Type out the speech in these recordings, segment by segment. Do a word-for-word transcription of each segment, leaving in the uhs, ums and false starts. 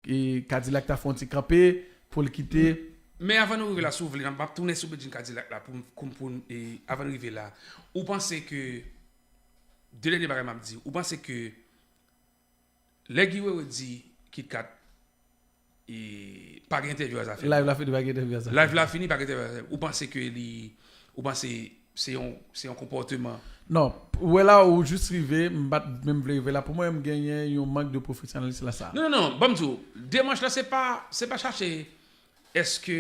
e Kadilak ta fè yon ti kanpe pou l kite. Men avan nou rive la, si w vle, m ap tounen sou Bedjine Kadilak la pou m, pou m, pou m, e, avan n rive la. Ou panse ke, de dènye bagay m ap di, ou panse ke lè Guy Wewe di KitKat e, pa gen entèvyou a Zafèm. Live la fini, pa gen entèvyou a Zafèm. Live la fini, pa gen entèvyou a Zafèm. Ou panse ke li, ou panse se yon, se yon konpòteman. Non, ou wè la ou jis rive, m pa t menm vle rive la. Pou mwen, m genyen yon mank de pwofesyonalis la sa. Non, non, non, ban m di w, demach la, se pa, se pa chache èske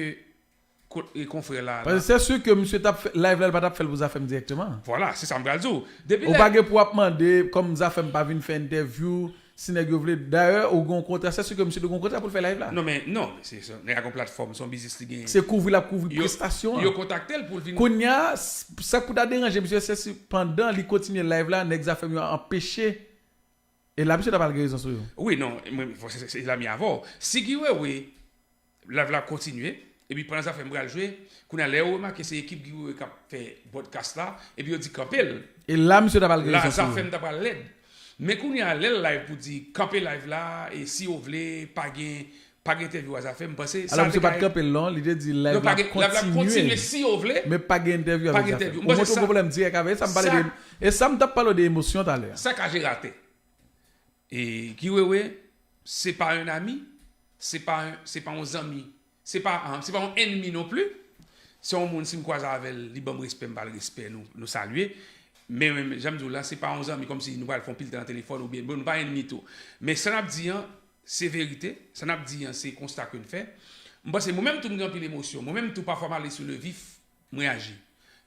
kot e konfrè la. Paske se si ke misye t ap fè live la, li pa t ap fè l pou Zafèm dirèkteman. Vwala, se sa m pral di w. Depi Ou pa gen pou ap mande, kòm Zafèm pa vin fè entèvyou, si nèg yo vle. Dayè, ou gen yon kontra, se si ke misye te gen yon kontra pou l fè live la. Non, men, non, men se, se, nèg la gen yon platfòm, se yon biznis li genyen. Se kouvri l ap kouvri prestasyon an. Yo kontakte l pou l vin. Kounye a, s- sa k pou ta deranje misye, se si pandan li kontinye live la, nèg Zafèm yo anpeche. E la, misye ta pral gen rezon sou yo. Wi, non, mwen, se, se, se la mi avè w. Si Guy Wewe, live la kontinye, epi pandan Zafèm pral jwe, kounye a lè yo remake se ekip Guy Wewe k ap fè broadcast la, epi yo di kanpe l. E la, misye ta pral gen La, rezon sou yo. Zafèm ta pral lèd. Men kounye a, lè l live pou di kanpe live la, e si yo vle, pa gen, pa gen entèvyou a Zafèm, m panse. Alò, misye pa t kanpe l non, li te di live la kontinye. Si yo vle, Men pa gen entèvyou Pa avèk gen Zafèm. entèvyou. Ou Mwen, montre se yon sa- pwoblèm dirèk avè sa, m pale sa- de. E sa m t ap pale de emosyon talè a. Sa ka jere atè. E Guy Wewe, se pa un ami, se pa un, se pa yon zanmi, se pa, ah, se pa yon ènmi non pli. Se yon moun, si m kwaze avè l, li ban m respè, m ba l respè, nou, nou salye. Men, men, men, jan m di w la, se pa yon zanmi kòmsi nou pral fè yon pil tan nan telefòn oubyen, bon, nou pa ènmi tou. Men sa n ap di an, se verite, sa n ap di an, se konsta ke n fè. M panse mwen menm tou, m gen anpil emosyon. Mwen menm tou, pafwa m ale sou le vif, m reyaji.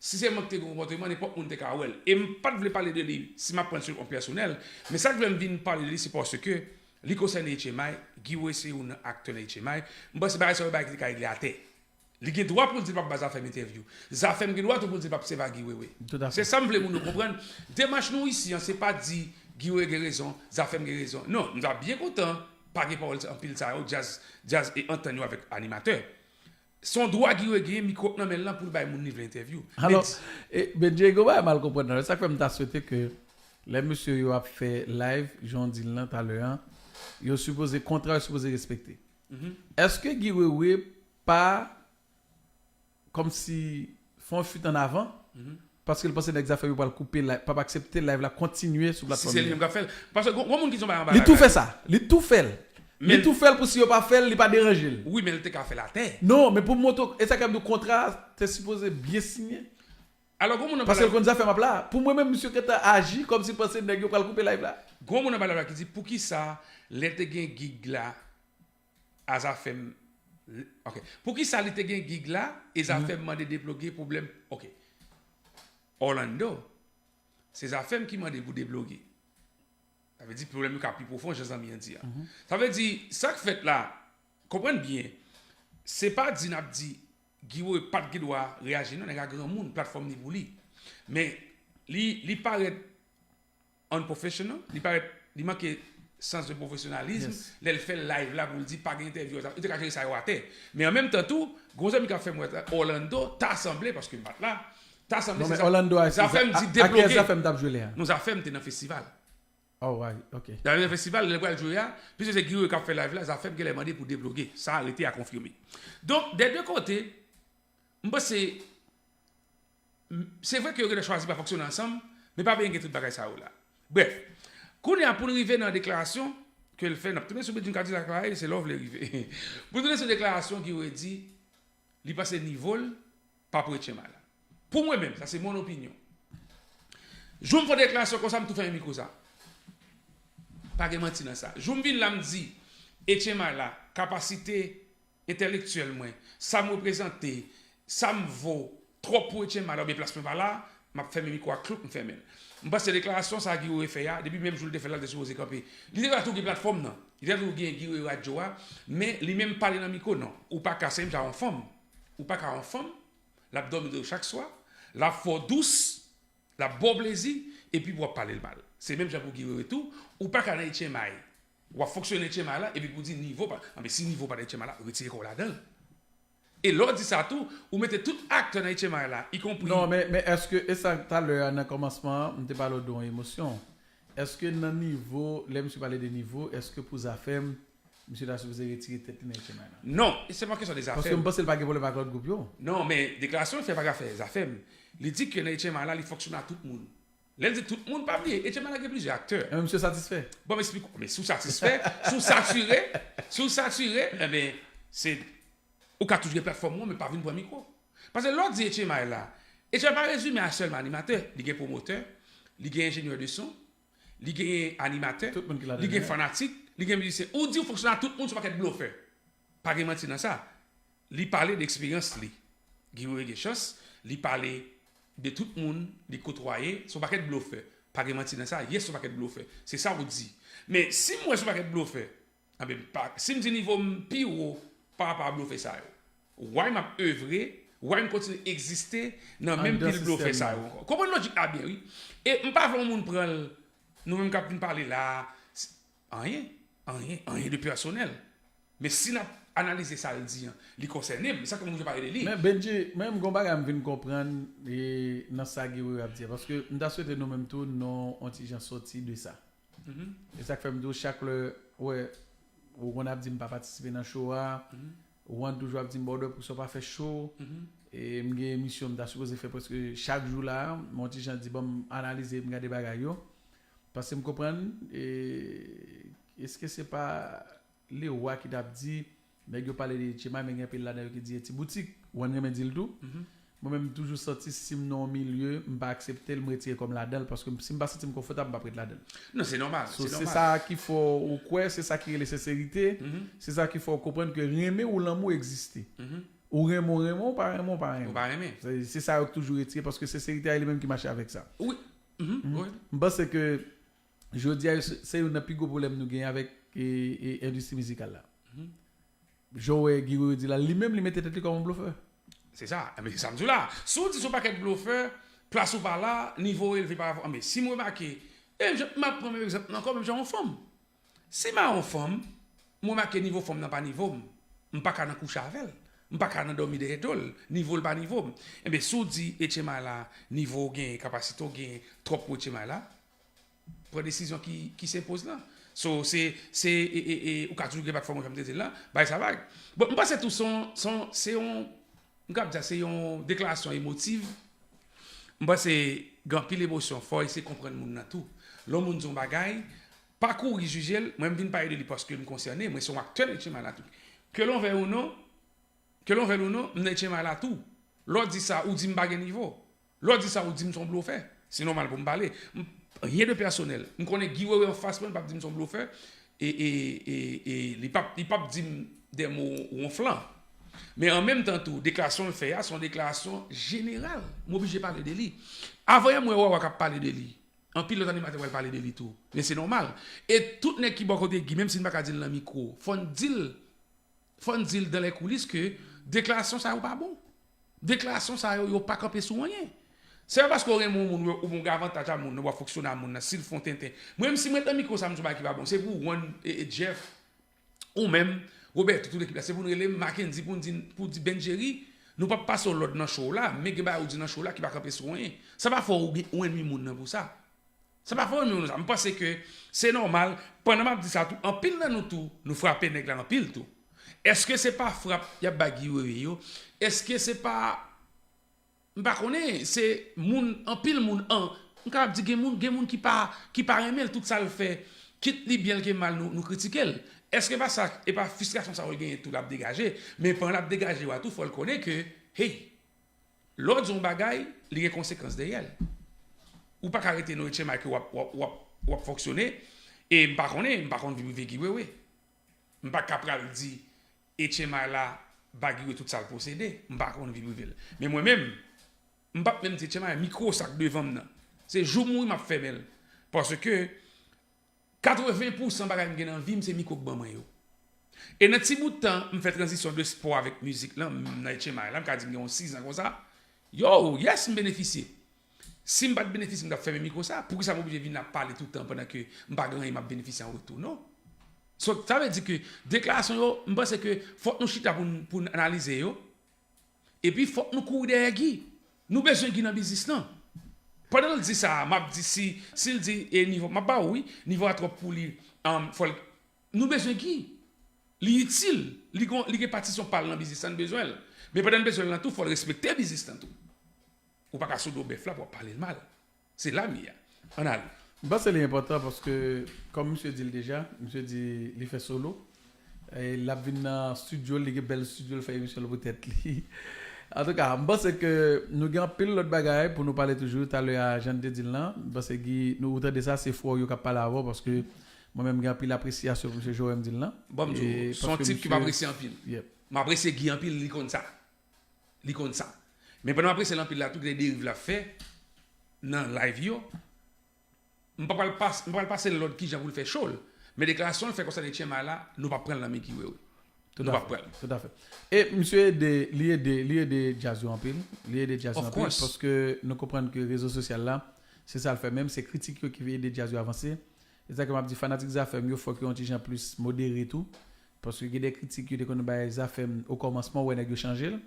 Si se mwen ki te gen konpòteman, nenpòt moun te ka wè l. E m pa t vle pale de li si m ap pran l sou yon pèsonèl, men sa k fè m vin pale de li, se paske li konsène H M I, Guy Wewe se youn nan aktè nan H M I. M panse bagay sa yo bagay ki te ka regle atè. Li gen dwa pou l di l p ap ba Zafèm entèvyou. Zafèm gen dwa tou pou l di l p ap sèvi a Guy Wewe. Tout à fait. Se sa m vle moun yo konprann. Demach nou isi an, se pa di Guy Wewe gen rezon, Zafèm gen rezon. Non, nou ta byen kontan pa gen pawòl anpil sa yo, djaz, djaz e antann yo avèk animatè. Se yon dwa Guy Wewe genyen, mikwo k nan men l lan pou l bay moun li vle entèvyou. Alò, Men- e, Benjy, gon bagay mal konprann nan. Sa k fè m ta swete ke lè mesye yo ap fè live, jan w di l lan talè an, yo sipoze, kontra yo sipoze respekte. Èske Guy Wewe pa kòmsi fè yon fuit an avan? Paske l panse nèg Zafèm yo pral koupe live, p ap aksepte live la kontinye sou Si se platfòm li li. Menm k ap fè l. Paske gwo, gwo moun ki son bagay anba Li la tou kay. Fè sa. Li tou fè l. Li Men- tou fè l pou si yo pa fè l, li pa deranje l. Wi, men l te ka fè l atè. Non, men pou m montre w, e sa k ap di w kontra te sipoze byen siyen. Alò, gwo moun anba Paske la, l konn Zafèm ap la. Pou mwen menm, misye gentan aji kòmsi l panse nèg yo pral koupe live la. gwo moun anba la ki di, poukisa lè te gen gig la, a Zafèm, ok. Poukisa li te gen gig la, e Zafèm mande debloge pwoblèm, ok. Orlando, se Zafèm ki mande pou debloge. Sa vle di pwoblèm yo ka pi pwofon, jan zanmi an di a. Sa vle di, sa k fèt la, konprann byen, se pa di n ap di Guy Wewe pa t gen dwa reyaji non, nèg la granmoun, platfòm li pou li. Men, li, li parèt unprofessional, li parèt, li manke sans de professionnalisme, Yes. Lè l fè live la pou l di pa gen entèvyou, li te ka jere sa yo atè. Men an menm tan tou, gon zanmi k ap fè m wè Orlando, ta sanble, paske m pa t la, ta sanble Non, se men sa- Orlando a Zafèm di a- a kiyès debloge. Zafèm t ap jwe lè a? Non, Zafèm te nan festival. Oh, why? Ok. Zafèm nan festival, lè l pral jwe a, piske se Guy Wewe k ap fè live la, Zafèm genlè mande pou debloge. Sa rete a konfime. Donk, dè de kote, m panse, m- se vre ke yo genlè chwazi pa fonksyone ansanm, men pa bliye gen tout bagay sa yo la. Brèf, kounye a pou n rive nan deklarasyon ke l fè, n ap tounen sou Bedjine Kadilak la, e se la w vle rive. Pou n tounen sou deklarasyon Guy Wewe di, li panse nivo l pa pou H M I la. Pou mwen menm, sa se mon opinyon. Jou m fè deklarasyon konsa, m tou fèmen mikwo sa. Pa gen manti nan sa. Jou m vin la, m di, H M I la, kapasite entèlektyèl mwen, sa m reprezante, sa m vo, twòp pou H M I la, oubyen plas mwen pa la, m ap fèmen mikwo a, kloup, m fèmen l. M panse deklarasyon sa Guy Wewe fè a, depi menm jou l te fè l la, l te sipoze kanpe. Li te ka tou gen platfòm nan. Li te ka tou gen Guy Wewe radyo a, men li menm pale nan mikwo, non. Ou pa ka, se menm jan yon fanm. Ou pa ka yon fanm, l ap dòmi de chak swa, l ap fè w dous, l ap ba w plezi, epi pou w ap pale l mal. Se menm jan pou Guy Wewe tou, ou pa ka nan H M I, w ap fonksyone H M I la, epi pou di nivo pa, anben si nivo pa nan H M I la, retire kò w ladan l. E lè w di sa tou, ou mete tout aktè nan H M I la, ikonpri. Non, men, men èske, e sa talè a nan kòmansman an, m te pale w de yon emosyon. Èske nan nivo, lè misye pale de nivo, èske pou Zafèm, Misye ta sipoze retire tèt li nan H M I la. Non, e se pa kesyon de Paske zafè. M panse l pa gen pwoblèm ak lòt gwoup yo. Non, men deklarasyon l fè pa ka fè zafè m. Li di ke nan H M I la, li fonksyone ak tout moun. Lè l di tout moun, pa bliye, H M I la gen plizyè aktè. E misye satisfè. Bon, m eksplike w. Men si w satisfè, si w satire, si w satire, enben, se, ou ka toujou gen platfòm ou, men pa vin pran mikwo. Paske lè w di H M I la, H M I pa rezime a sèlman animatè. Li gen pwomotè, li gen enjenyè de son, li gen animatè, Tout moun ki li ladan gen yo. Fanatik, li gen mizisyen. Ou di w fonksyone ak tout moun, se yon pakèt blofè. Pa gen manti nan sa. Li pale de eksperyans li. Guy Wewe gen chans, li pale de tout moun li kotwaye, se yon pakèt blofè. Pa gen manti nan sa, yes, se yon pakèt blofè. Se sa ou di. Men si m wè se yon pakèt blofè, anben, pa, si m di nivo m pi wo pa rapò a blofè sa yo, why m ap evre, why m kontinye egziste nan menm Anndan pil blofè sistèm sa nan. Yo ankò? Konprann lojik la byen, wi. E m pa vle yon moun pran l, nou menm k ap vin pale la, s- anyen, anyen, anyen de pèsonèl. Men si n ap analize sa l di an, li konsène m, sa k fè m oblije pale de li. Men Bendji, mwen menm gon bagay m vin konprann e nan sa Guy Wewe ap di a. Paske m ta swete nou menm tou, nou on ti jan sòti de sa. E sa k fè m di w chak lè, wè, ou konn ap di m pa patisipe nan show a, ou konn toujou ap di m bòdè pou sa w pa fè show. E m gen emisyon m ta sipoze fè prèske chak jou la, m on ti jan di bon m analize, m gade bagay yo. Paske m konprann, e, èske se pa Lewa ki t ap di, nèg yo pale de H M I, men gen anpil ladan yo ki di e ti boutik, ou konn renmen di l tou. Mwen menm m toujou santi si m nan yon milye, m pa aksepte l, m retire kò m ladan l, paske si m pa santi m konfòtab, m p ap ret ladan l. Non, se nòmal. So, Se se nòmal. Sa ki fè w kwè, se sa ki rele senserite, se sa ki fè w konprann ke renmen ou lanmou egziste. Ou renmen, ou renmen, ou pa renmen, ou pa Ou renmen. pa renmen. Se se sa yo k toujou retire, paske senserite a li menm ki mache avèk sa. Wi. Mhm, wi. M panse ke jodi a, se se youn nan pi gwo pwoblèm nou genyen avèk e, e, endistri mizikal la. Jan w wè Guy Wewe di la, li menm li mete tèt li kòm yon blofè. Se sa. Enben, se sa m di w la. Si w di se yon pakèt blofè, plas ou pa la, nivo w elve pa rapò. Enben, si m remake, e m ap pran menm egzanp nan ankò, menm jan yon fanm. Si m a yon fanm, m remake nivo fanm nan pa nivo m. M pa ka nan kouche avè l. M pa ka nan dòmi dèyè do l. Nivo l pa nivo m. Enben, si w di H M I la, nivo w genyen, kapasite w genyen, twòp pou H M I la, pran desizyon ki, ki se poz lan. So, se, se, e, e, e, ou ka toujou gen platfòm ou janm te di l lan, bay sa vag. Bon, m panse tou se yon, se yon, se yon, m kab di se yon deklarasyon emotiv. M panse gen anpil emosyon, fò eseye konprann moun nan tou. Lè yon moun di yon bagay, pa kouri jije l, mwen m vin pale de li paske m konsène, mwen se yon aktè nan H M I la tou. Ke l on vle ou non, ke l on vle ou non, m nan H M I la tou. Lè w di sa, ou di m pa gen nivo. Lè w di sa, ou di m se yon blofè. Se nòmal pou m pale. M, rien de pèsonèl. M konnen Guy Wewe anfas mwen, l p ap di m se yon blofè. E, e, e, e li p ap, li p ap di m de mo wonflan. Men an menm tan tou, deklarasyon l fè a, se yon deklarasyon jeneral. M oblije pale de li. Avan yè m wè Wawa k ap pale de li. Anpil lòt animatè pral pale de li tou. Men se nòmal. E tout nèg ki bò kote Guy, menm si n pa ka di l nan mikwo, fò n di l, fò n di l dans les coulisses ke deklarasyon sa yo pa bon. Deklarasyon sa yo, yo pa kanpe sou anyen. Se pa paske w renmen yon moun, ou gen avantaj a moun nan, w ap fonksyone a moun nan, si l fè yon tenten. Mwen menm si mwen t nan mikwo sa, m di yon bagay ki pa bon, se pou Juan e, e Jeff, ou menm, Roberto, tout ekip la, se pou n rele m Mackendy pou n di, pou di Benjerry, nou p ap pase w lòd nan show la, men gen bagay ou di nan show la ki pa kanpe sou anyen. Sa pa fè w, ou ennmi moun nan pou sa. Sa pa fè w ennmi moun nan sa. M panse ke se nòmal, pandan m ap di sa tou, anpil nan nou tou, nou frape nèg la anpil tou. Èske se pa frap y ap bay Guy Wewe yo? Èske se pa M pa konnen, se moun, anpil moun an, m kapab di gen moun, gen moun ki pa, ki pa renmen l, tout sa l fè, kit li byen l ke mal, nou, nou kritike l. Èske pa sa, e pa fristrasyon sa yo l genyen tou l ap degaje, men pandan l ap degaje yo a tou, fò l konnen ke, hey, lè w di yon bagay, li gen konsekans dèyè l. Ou pa ka rete nan H M I ke w ap, w ap, w ap, w ap fonksyone, e m pa konnen, m pa konn vi prive Guy Wewe. M pa ka pral di H M I la ba Guy Wewe tout sa l posede. M pa konn vi prive l. Men mwen menm, m p ap menm di H M I mikwo sa k devan m nan. Se jou m mouri m ap fèmen l. Paske katreven pousan bagay m gen nan vi m se mikwo k ban mwen yo. E nan ti bout tan m fè tranzisyon de spò avèk mizik lan, m nan H M I la, m ka di m gen yon sizan konsa. Yo, yes, m benefisye. Si m pa t benefisye, m t ap fèmen mikwo sa. Poukisa m oblije vin ap pale tout tan pandan ke m pa gen anyen m ap benefisye an retou? Non. So, sa vle di ke deklarasyon yo, m panse ke fòk nou chita pou n, pou n analize yo. Epi fòk nou kouri dèyè Guy. Nou bezwen Guy nan biznis lan. Pandan l di sa, m ap di si, si l di e nivo, m ap ba w wi, nivo a twòp pou li, um, fò l, nou bezwen Guy. Li itil. Li gon, li gen patisyon pa l nan biznis la, n bezwen l. Men pandan n bezwen l lan tou, fò l respekte biznis lan tou. Ou pa ka sou do bèf la pou w ap pale l mal. Se la m ye a. Ann ale. M panse li enpòtan paske, kòm misye di l deja, misye di li fè solo. E l ap vin nan estidyo l, li gen bèl estidyo l, fè emisyon l pou tèt li. Antouka, m panse ke nou gen anpil lòt bagay pou nou pale toujou. Talè a, jan n te di l lan, m panse Guy, nou ou tande sa, se frè w yo k ap pale avè w paske mwen menm gen anpil apresyasyon pou misye Joe m di l lan. Bon, m di w, se yon tip ke m apresye anpil. M apresye Guy anpil, li konn sa. Li konn sa. Men pandan m apresye l anpil la tou, gen de deriv l ap fè nan live yo. M pa pral pas, m pral pase l lòd kijan pou l fè show l. Men deklarasyon l fè konsènan Tyenmay la, nou p ap pran l nan men Guy Wewe. Nou p ap pran l. Toutafè. E misye ede, li ede, li ede djaz yo anpil. Li ede djaz yo anpil paske nou konprann ke rezo sosyal la, se sa l fè menm, se kritik yo ki ede djaz yo avanse. Se sa ke m ap di, fanatik Zafèm yo, fòk yo yon ti jan plis modere tou. Paske gen de kritik yo te konn bay Zafèm o kòmansman, ou wè nèg yo chanje l.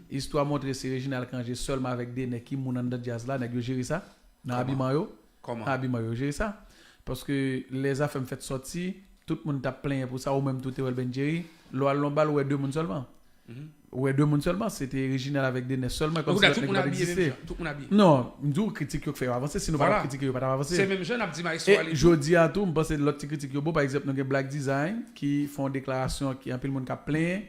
Istwa montre se Reginald Cangé sèlman avèk de nèg ki moun anndan djaz la, nèg yo jere sa. Nan abiman yo. Nan abiman yo, yo jere sa. Paske lè Zafèm fèt sòti, tout moun t ap plenyen pou sa, ou menm tou te wè l Ben Jerry. Lè w al nan bal, ou wè de moun sèlman. Ou wè de moun sèlman, se te Reginald avèk Denès sèlman, kòmsi lòt nèg yo pa t egziste. Tout moun abiye. Non, m di w kritik yo k fè yo avanse, si nou pa t ap kritike yo pa t ap avanse. Se menm jan n ap di Maestro ale tou. E jodi a tou, m panse lòt ti kritik yo bon, pa egzanp, nou gen Black Design ki fè yon deklarasyon ki anpil moun k ap plenyen,